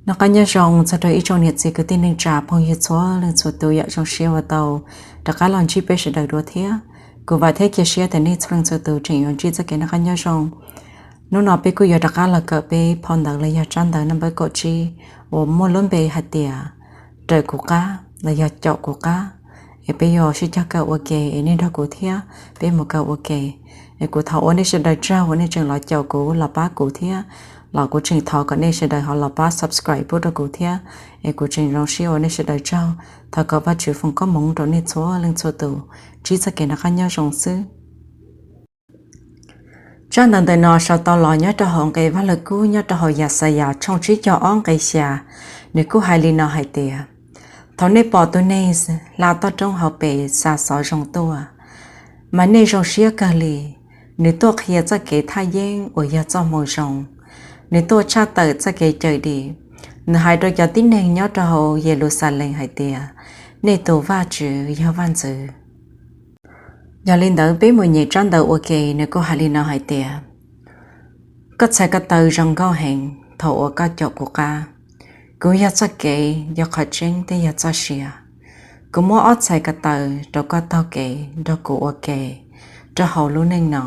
Noj qab nyob zoo txog rau ib tsoom niam txiv kwv tij neej tsa phooj ywg txhua leej txhua tus yom, zoo siab uas tau rov qab los ntsib peb sawv daws dua thiab. Kuv vam thiab cia siab tias nej txhua leej txhua tus tseem yuav ntsib txoj kev noj qab nyob zoo. Hnub no peb kuj yuav rov qab los kawm peb phau ntawv los yog tsab ntawv naj npawb kaum tsib uas muaj lub npe hais tias raws kuv qab los yog caum kuv qab. Es peb yuav sib cog kawm ua ke es nej nrog kuv thiab peb mus kawm ua ke. Es kuv thov ua nej sawv daws tsaug uas nej tseem los caum kuv los pab kuv thiab los kuv tseem thov kom nej sawv daws ho los pab subscribe pub rau kuv thiab. Es kuv tseem zoo siab ua nej sawv daws tsaug. Thov kom Vajtswv foom koob hmoov rau nej txhua leej txhua tus ntsib txoj kev noj qab nyob zoo xwb. Tsab ntawv ntawm no sau tau los nyob rau hauv nqe Vaj Lug Kub nyob rau hauv Yaxayas tshooj tsib caug ob nqe xya. Nws kuj hais li no hais tias, thaum nej pom tus neeg hla toj roob hauv pes xa xov zoo tuaj, mas nej zoo siab kawg li. Nws tuaj qhia txoj kev thaj yeeb uas yog txoj moo zoo, nws tuaj tshaj tawm txoj kev cawm dim. Nws hais rau cov tib neeg nyob rau hauv Yeluxalees hais tias, nej tus Vajtswv yog vaj ntxwv. Yog li ntawd peb mus nyem tsab ntawv ua ke, nws kuj hais li no hais tias, koj txhais ko taw zoo nkauj heev thaum uas koj caum kuv qab. Kuv yog txoj kev, yog qhov tseeb thiab yog txoj sia. Kuv muab ob txhais ko taw rau koj taug kev nrog kuv ua ke rau hauv lub neej no.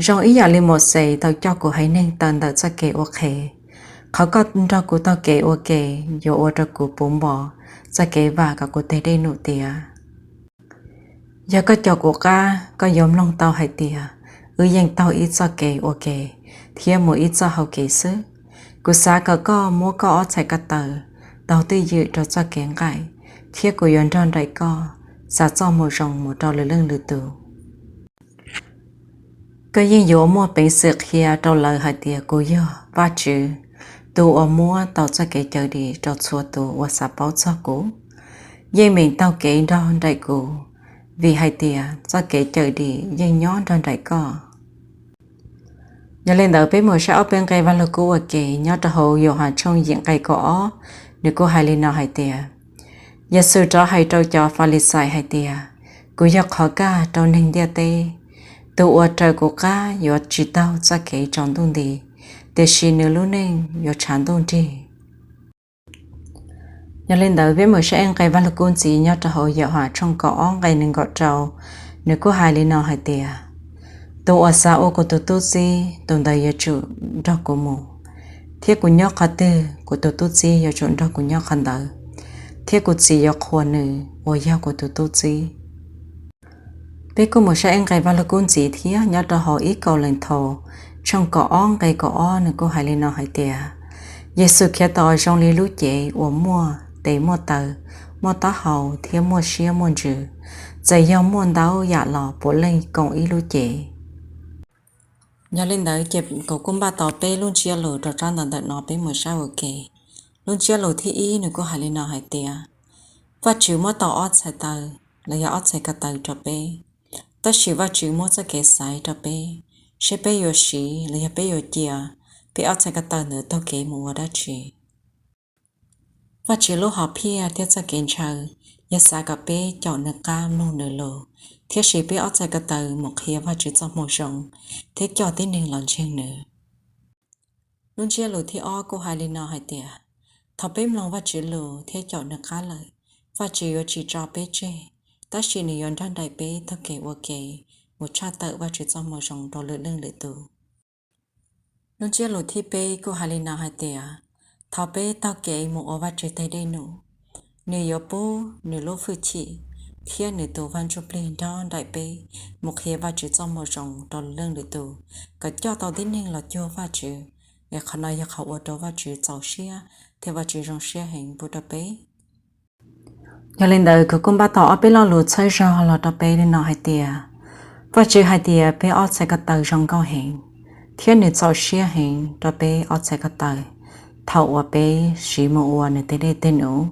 Zoo ib yam li Mauxes tau coj kuv haiv neeg taw ntawm txoj kev ua qhev, qhov koj nrog kuv taug kev ua ke yuav ua rau kuv puv npo txoj kev vam kom kuv teg dej num tiav. Yog koj caum kuv qab, koj yuav mloog tau hais tias wb yeej taug ib txoj kev ua ke thiab mus ib txoj hau kev xwb. Kuv xav kom koj muab koj ob txhais ko taw taug twj ywm rau txoj kev nqaij, thiab kuv yuav nrog nraim koj xa txoj moo zoo mus rau lwm leej lwm tus. Koj yeej yuav muaj peev xwm qhia rau lawv hais tias kuv yog Vajtswv, tus uas muab tau txoj kev cawm dim rau txhua tus uas xav paub txog kuv. Yeej meem taug kev nrog nraim kuv, vim hais tias txoj kev cawm dim yeej nyob nrog nraim koj. Yog li ntawd peb mus saib ob peb nqe Vaj Lug Kub ua ke nyob rau hauv Yauhas tshooj yim nqe kaum ob, nws kuj hais li no hais tias, Yexus rov hais rau cov Falixais hais tias, kuv yog qhov kaj rau neeg ntiaj teb. Tus uas raws kuv qab yuav tsis taug txoj kev tsaus ntuj nti, tiam sis nws lub neej yuav tshav ntuj nrig. Yog li ntawd peb mus saib nqe Vaj Lug Kub ntxiv nyob rau hauv Yauhas tshooj kaum ob nqe nees nkaum rau, nws kuj hais li no hais tias, tus uas xav ua kuv tus tub txib, tus ntawd yuav tsum nrog kuv mus, thiab kuv nyob qhov twg, kuv tus tub txib yuav tsum nrog kuv nyob qhov ntawd, thiab kuv Txiv yuav qhuas nws uas yog kuv tus tub txib. Peb kuj mus saib nqe Vaj Lug Kub ntxiv thiab nyob rau hauv ib Kauleethaus tshooj kaum ob nqe kaum ob, nws kuj hais li no hais tias, Yexus Khetos zoo li lub cev uas muaj tes muaj taw, muaj taub hau thiab muaj siab muaj ntsws. Txawm yog muaj ntau yam los puav leej koom ib lub cev. Yog li ntawd ces kuv kuj npaj tau peb lub ntsiab lus rau tsab ntawv ntawm no peb mus saib ua ke. Lub ntsiab lus thib ib nws kuj hais li no hais tias, Vajtswv muab tau ob txhais taw los yog ob txhais ko taw rau peb, tab sis Vajtswv muab txoj kev xaiv rau peb, seb peb yuav siv los yog peb yuav cia peb ob txhais ko taw ntawd taug kev mus ua dab tsi. Vajtswv lub hom phiaj thiab txoj kev ntshaw yog xav kom peb caum nws qab mloog nws lus, thiab siv peb ob txhais ko taw mus qhia Vajtswv txoj moo zoo thiab coj tib neeg los ntseeg nws. Lub ntsiab lus thib ob kuj hais li no hais tias, thaum peb mloog Vajtswv lus thiab caum nws qab lawm, Vajtswv yuav tsis tso peb tseg, tab sis nws yuav nrog nraim peb taug kev ua ke mus tshaj tawm Vajtswv txoj moo zoo rau lwm leej lwm tus. Lub ntsiab lus thib peb kuj hais li no hais tias, thaum peb taug kev mus ua Vajtswv teg dej num, nws yuav pub nws lub hwj chim thiab nws tus Vaj Ntsujplig nrog nraim peb mus qhia Vajtswv txoj moo zoo rau lwm leej lwm tus, kom coj tau tib neeg los cuag Vajtswv. Es qhov no yog qhov ua rau Vajtswv txaus siab thiab Vajtswv zoo siab heev pub rau peb. Yog li ntawd kuv kuj npaj tau ob peb lo lus txhawb zog los rau peb li no hais tias, Vajtswv hais tias peb ob txhais ko taw zoo nkauj heev, thiab nws txaus siab heev rau peb ob txhais ko taw thaum uas peb siv mus ua nws teg dej teg num.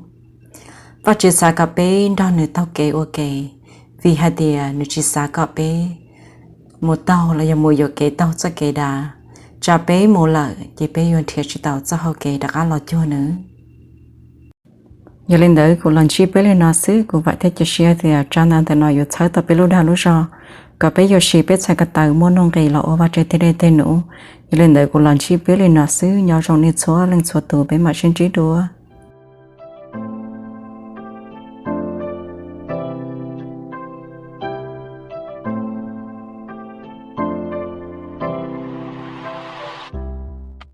Vajtswv xav kom peb nrog nws taug kev ua ke, vim hais tias nws tsis xav kom peb mus taug los yog mus yuam kev taug txoj kev dav. Tsam peb mus lawm ces peb yuav nrhiav tsis tau txoj hau kev rov qab los cuag nws. Yog li ntawd kuv los ntsib peb li no xwb, kuv vam thiab cia siab tias tsab ntawv ntawm no yuav txhawb tau peb lub dag lub zog kom peb yuav siv peb txhais ko taw muaj nuj nqis los ua vaj tse tej dej tej num. Yog li ntawd kuv los ntsib peb li no xwb, nyob zoo nej txhua leej txhua tus, peb mam sib ntsib dua.